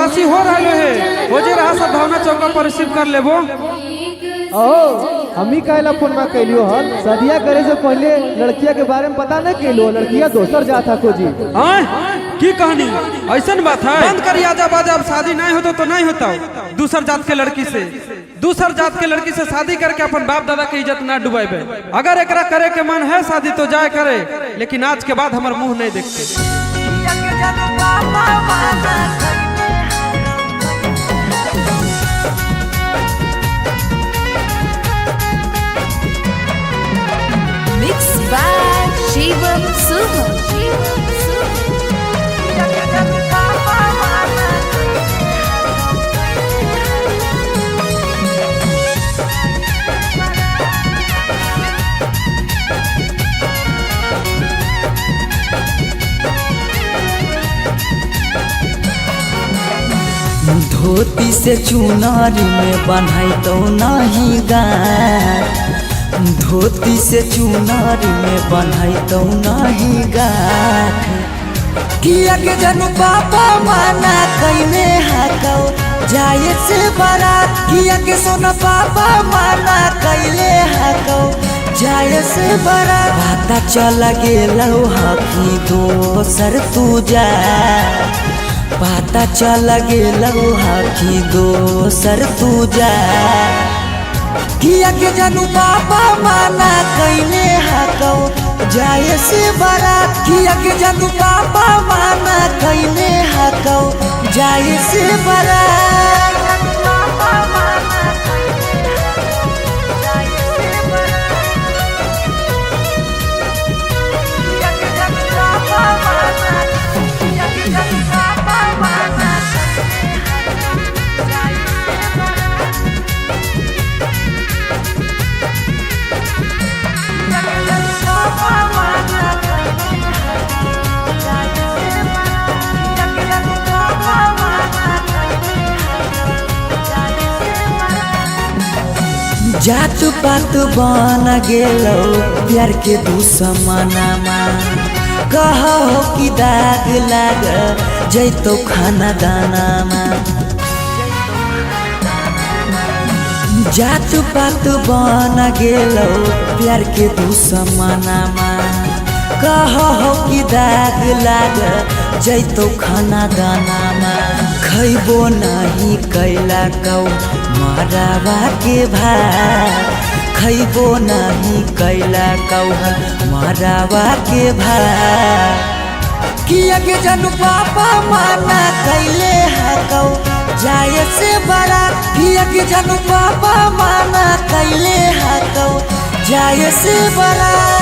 राशि हो रहा है, हो जे रहा सद्भावना चौका पर रिसीव कर लेबो। ओ हमी काहेला फोन मा कैलियो हल? सदिया करे से पहले लड़किया के बारे में पता नहीं कैलो, लड़किया दोसर जात हको जी। आय की कहानी ऐसन बात है? बंद करी आजा बाजा, अब शादी नहीं होता तो नहीं होता। दूसर जात के लड़की से, दूसर जात के लड़की से शादी करके अपन बाप दादा के इज्जत ना डुबावे। अगर एकरा करे के मन है शादी तो जाए करे, लेकिन आज के बाद हमार मुंह नहीं देखते। Mix by Shivam Suham. धोती से चुनारी में बन्हाई तो नहीं गार, धोती से चुनारी में बन्हाई तो नहीं गार। किया के जनु पापा माना कैने हाकौ जाए से बारात, किया के सोना पापा माना कैले हाकौ जाए से बारात। पता चल गेलौ हकी दोसर तू जा, पता चल गेलौ हकी दोसर तू जा। किया के जानू पापा माना कैले हकौ जाए से बारात, किया के जानू पापा माना कैले हकौ जाए से बारात। जात पात बन गेलौ प्यार के दुश्मनामा, कहो कि दाग लाग जैतो खाना दानामा। जात पात बन गेलौ प्यार के दुश्मनामा, कहो कि दाग लाग जैतो खाना दानामा। खैबो नहीं कैला कौ मरावा के भात, खैबो नहीं कैला कौ मरावा के भात। किया के जानू पापा माना कैले हकौ जाए से बारात, किया के जानू पापा माना कैले हकौ जाए से बारात।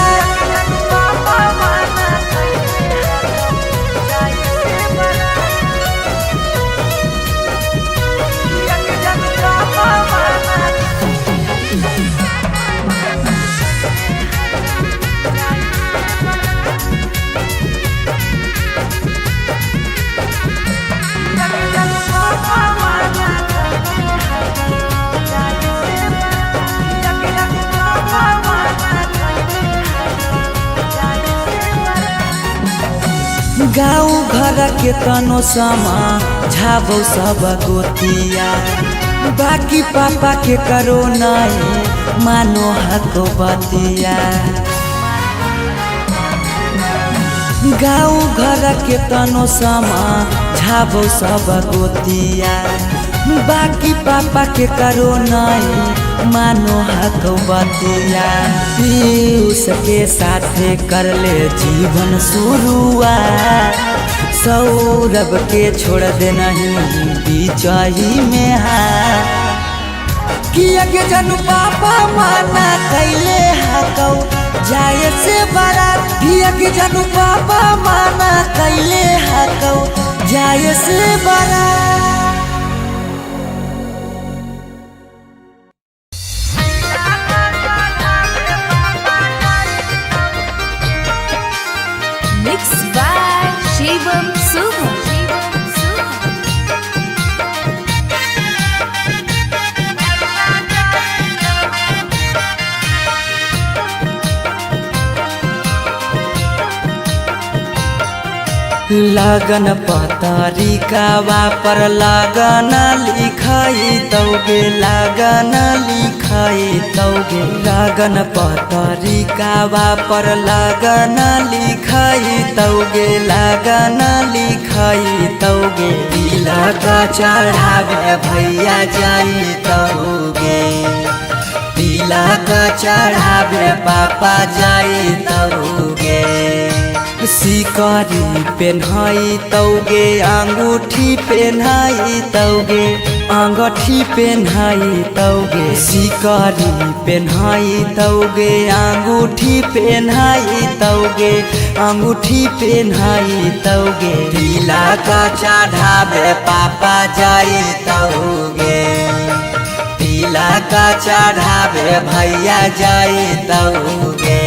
गाँव घर के तनो समा झाबो सब गोतिया, बाकी पापा के करो नहीं मानो हको बतिया। गाँव घर के तनो समा झाबो सब गोतिया, बाकी पापा के करो नहीं मानो हको बतिया। पीयूष के साथे कर ले जीवन शुरुआत, सौरभ के छोड़ दे नहीं बीचही में हाथ। किया के जानू पापा माना कैले हकौ जाए से बारात, किया के जानू पापा माना कैले हकौ जाए से बारात। Mix by Shivam Suham. लगन पतरिकावा पर लगन लिखाई तौगे, लगन लिखाई तौगे। लगन पतरिकावा पर लगन लिखाई तौगे, लगन लिखाई तौगे। तिलक चढ़ावे भैया जाई तौगे, तिलक चढ़ावे पापा जाई तौगे। सिकरी पेन्हाई तौगे, अंगूठी पेन्हाई तौगे, अंगूठी पेन्हाई तौगे। सिकरी पेन्हाई तौगे, अंगूठी पेन्हाई तौगे, अंगूठी पेन्हाई तौगे। तिलक चढ़ावे पापा जाई तौगे, तिलक चढ़ावे भैया जाई तौगे।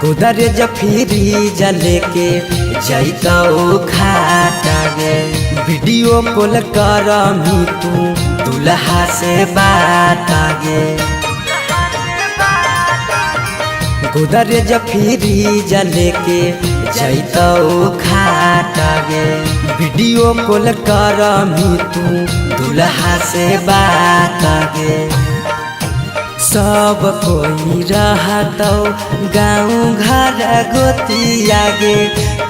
गोदरेज फ्रीज लेके जैतौ खाटा गे, वीडियो कॉल करमी तू दुल्हा से बात गे। गोदरेज फ्रीज लेके जैतौ खाटा गे, वीडियो कॉल करमी तू दुल्हा से बात गे। सब कोई रहतौ गाँव घर गोतिया गे,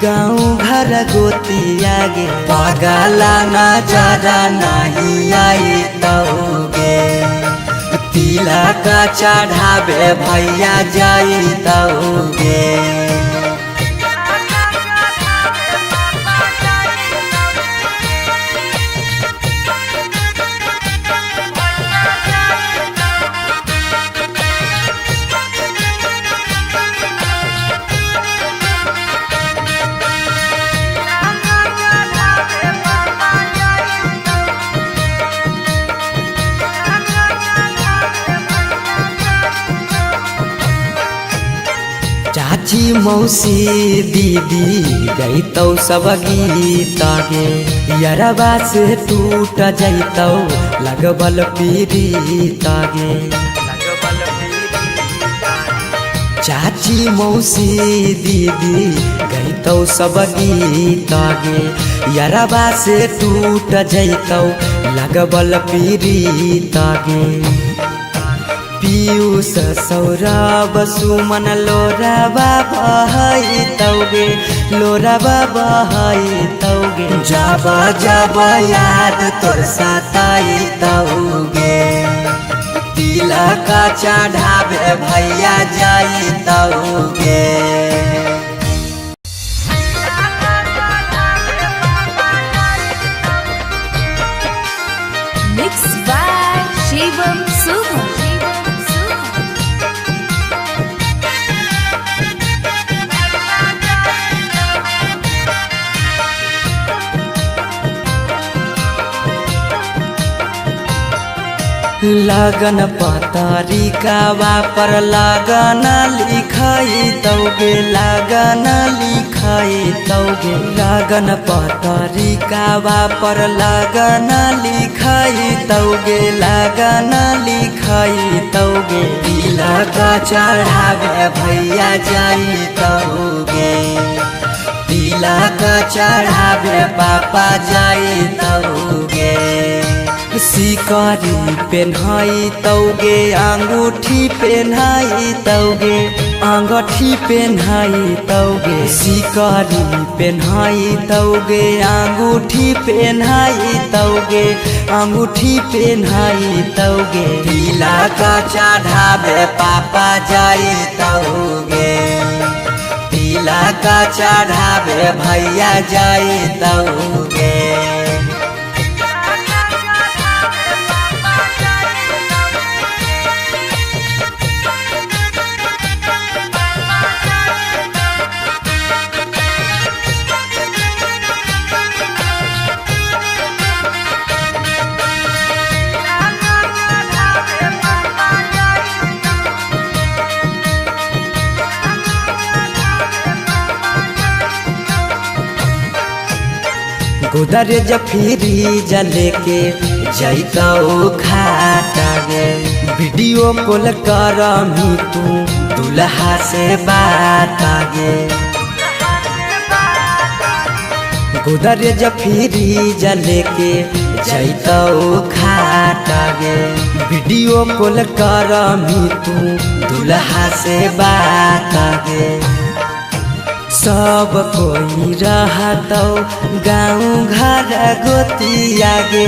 गाँव घर गोतिया गे। पगला नजर नहीं आई तौगे, तिलक चढ़ावे भैया जाई तौगे। चाची मौसी दीदी गईतौ सब गीत गे, यरबा से टूट जैतौ लगबल पीरीत गे। चाची मौसी दीदी गईतौ सब गीत गे, यरबा से टूट जैतौ लगबल पीरीत गे। पीयूष सौरभ सुमन लोराबा बहई तौगे, लोराबा बहई तौगे। जब जब याद तोर सताई तौगे, तिलक चढ़ावे भैया जाई तौगे। Mix by Shivam Suman. लगन पतरिकावा पर लगन लिखाई तौगे, लगन लिखाई तौगे। लगन पतरिकावा पर लगन लिखाई तौगे, लगन लिखाई तौगे। तिलक चढ़ावे भैया जाई तौगे, तिलक चढ़ावे पापा जाई तौगे। सिकरी पेन्हाई तौगे, अंगूठी पेन्हाई तौगे, अंगूठी पेन्हाई तौगे। सिकरी पेन्हाई तौगे, अंगूठी पेन्हाई तौगे, अंगूठी पेन्हाई तौगे। तिलक चढ़ावे पापा जाई तौगे, तिलक चढ़ावे भैया जाई तौगे। गोदरेज फ्रीज लेके जैतौ खाटा गे। वीडियो कॉल करमी तू दुल्हा से बात गे। गोदरेज फ्रीज लेके जैतौ खाटा गे। वीडियो कॉल करमी तू दुल्हा से बात गे। सब कोई रहतौ गाँव घर गोतिया गे,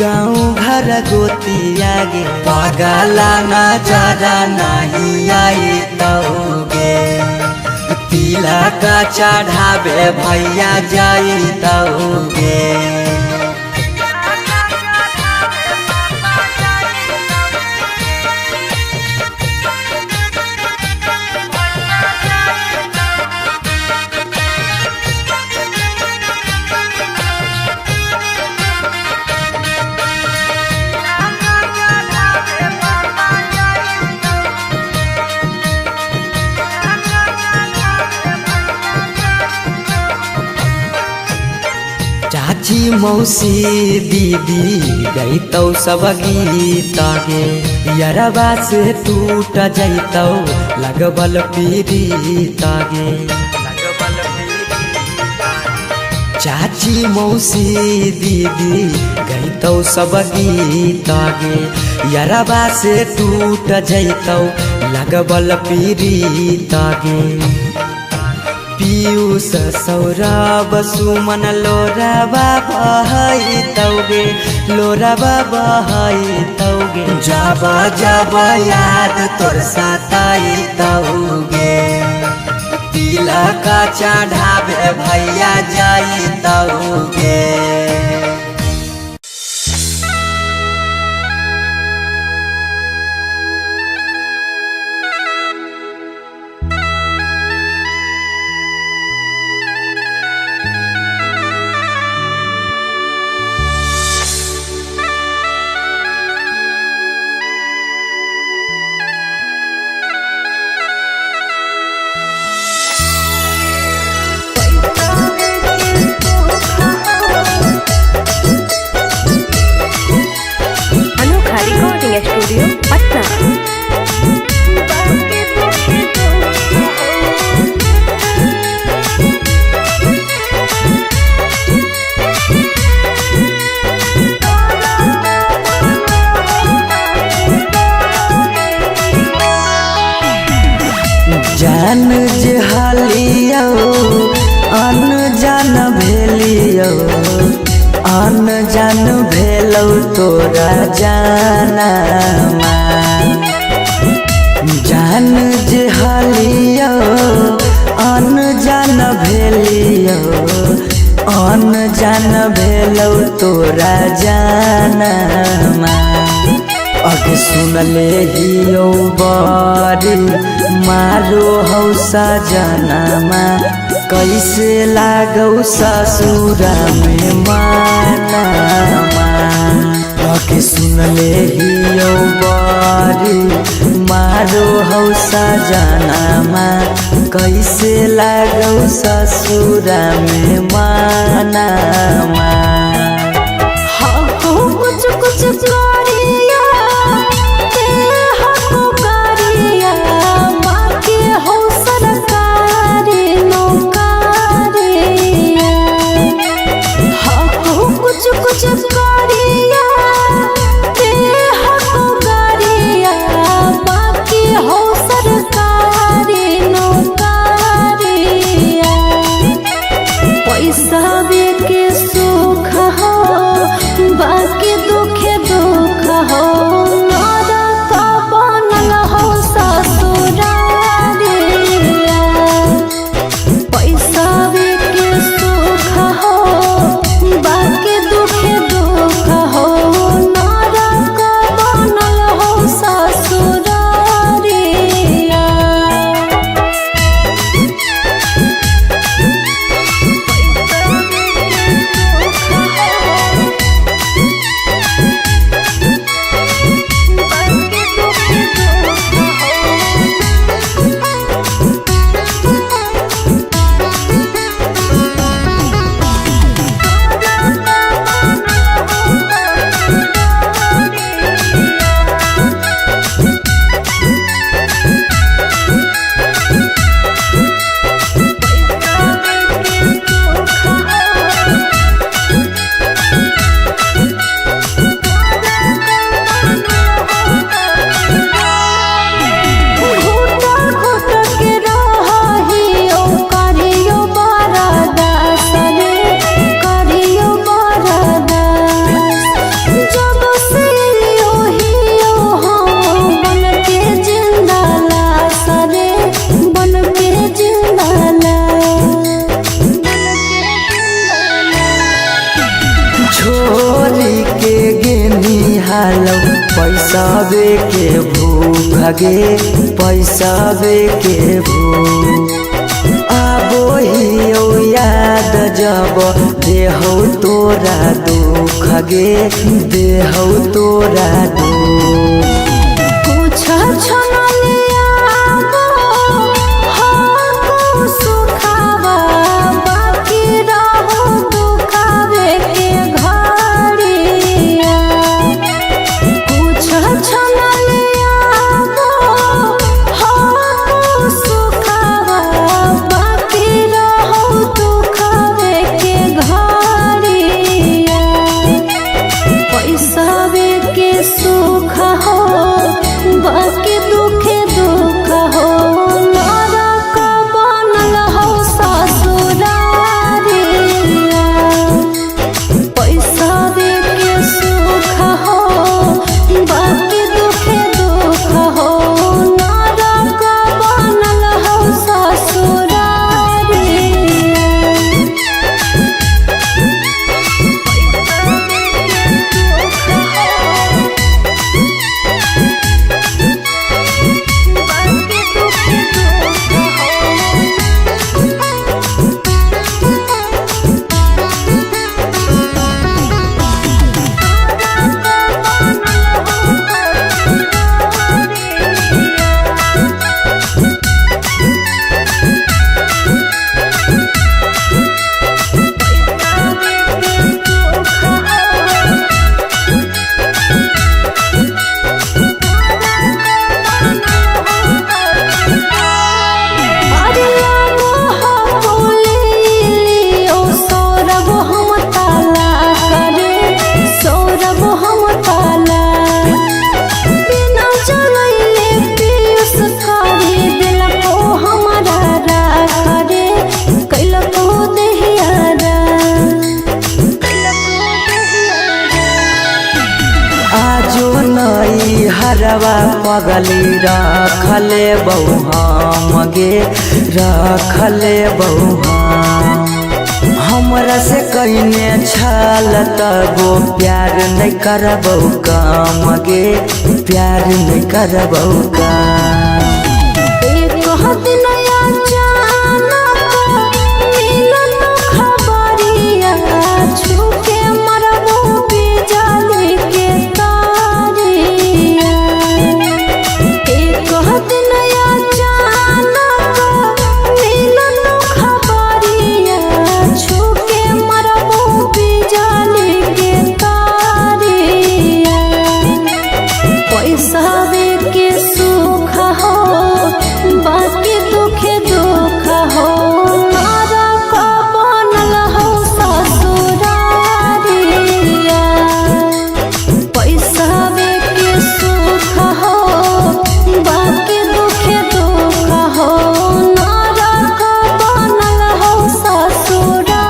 गाँव घर गोतिया गे। पगला नजर नहीं आई गे, तिलक चढ़ावे भैया जइतौ गे। चाची मौसी दीदी गईतौ सब गीत गे। यरबा से टूट जैतौ लगबल पीरीत गे। चाची मौसी दीदी गईतौ सब गीत गे। यरबा से टूट जैतौ लगबल पीरीत गे। पीयूष सौरभ सुमन लोराबा बहैतौ गे, लोराबा बहैतौ गे। जब जब याद तोर सताइतौ गे, तिलक चढ़ावे भैया जइतौ गे। स्टूडियो पटना। जान जे हालियो अनजान भेलियो, अनजान भेलौ तोरा जाना। जान जे हालियो अनजान भेलियो, अनजान भेलौ तोरा जाना। अगे सुन ले हियो बड़ी मारो हौ सजनमा, कैसे लागौ ससुरा में मानामा। अगे सुन ले हियो बड़ी मारो हौ सजनमा, कैसे लागौ ससुरा में मानामा। कुछ कुछ करिया करिया बाकी हो सरकारी नौकरिया। हाँ कुछ कुछ करिया करिया बाकी हो सरकारी नौकरिया। पैसा के सुख हो बाकी दुखे दुख पैसावे के भूख गे, पैसावे के भूख। आबो हियौ याद जब देहौ तोरा दुख गे, देहौ तोरा दुख। कुछ सुखावा बाकी रहो दुखावे के घड़िया। कुछ सुखावा बाकी रहो दुखावे के घड़िया। पैसावे के सुख हो बाकी दुखे दुख हो, नरक बनल हो ससुरारिया। पैसावे के सुख हो बाकी दुखे दुख हो, नरक बनल हो ससुरारिया। अरे लागो बोले ओ सौरभ हम ताला करे, सौरभ हम ताला। बिना जलैले पीयूष करे दिलको हमारा राख रे, कैलको देहियारा। आजो नई हरवा पगली रखले बहु हम गे, रखले बहु हम। हमरा से कइने छल तबो प्यार नहीं करबौ काम गे, प्यार नहीं करबौ काम। एक दिन अचानक मिलल खबरिया, छूके मरबो बिजली के तारिया। एक दिन अचानक मिलल खबरिया, छूके मरबो बिजली के तारिया। पैसावे के सुख हो बाकी दुखे दुख हो, नरक बनल हो ससुरारिया। पैसावे के सुख हो बाकी दुखे दुख हो, नरक बनल हो ससुरारिया।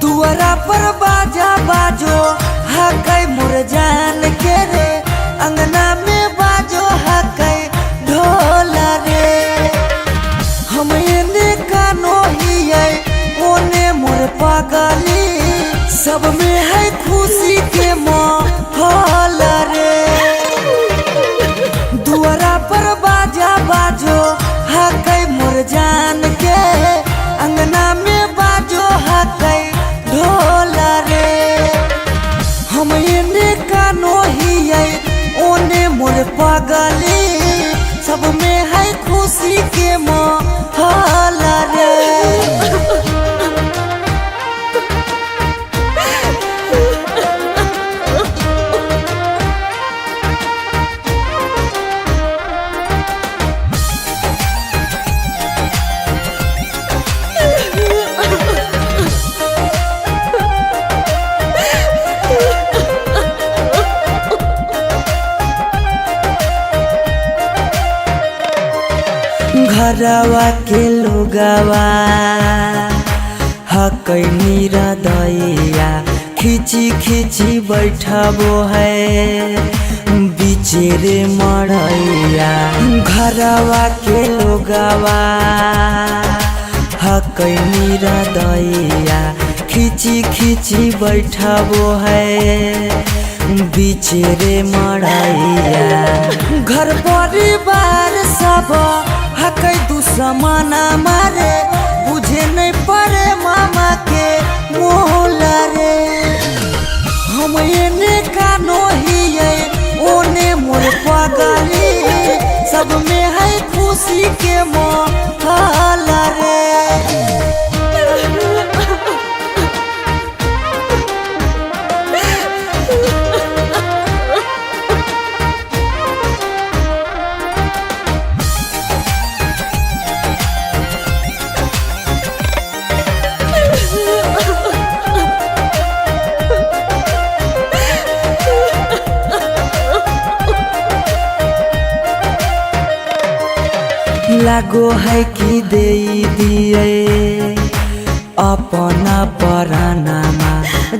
दुआरा पर बाजा बाजो हकै मोर जान के रे, अंगना में बाजो हकै ढोला रे। हम एने कानो हियै ओने मोर पगली, सब में है खुशी के माहौल रे। दुआरा पर बाजा बाजो हकै मोर जान के, अंगना में बाजो हकै ढोला रे। हम एने कानो हियै ओने मोर पगली, सब में है खुशी के माहौल रे। घरवा के लोगवा हकै निरदैया, खिची खिची बैठबो है बिचेरे मरैया। घरवा के लोगवा हकै निरदैया, खिची खिची बैठबो है बिचेरे मरैया। घर परिवार सब हकै दुश्मन मारे, बुझे नहीं पड़े मामा के मोहला रे। हम एने कानो हियै ओने मोर पगली, सब में है खुशी के मोहला रे। लागो है कि दे दिए अपना परानामा,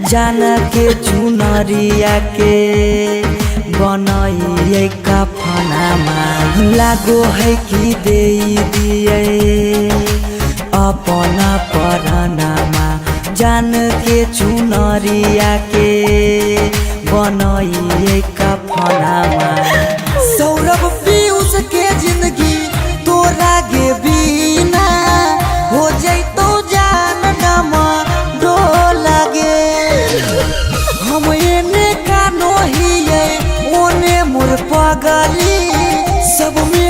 जान के चुनरिया के बनाइए कफनामा। लागो है कि दे दिए अपना परानामा, जान के चुनरिया के बनाइए कफनामा। सौरभ पीयूष के जिंदगी तोरा गे बिना हो जैतो जान नमा डोला गे। हम एने कानो हियै ओने मोर पगली, सब में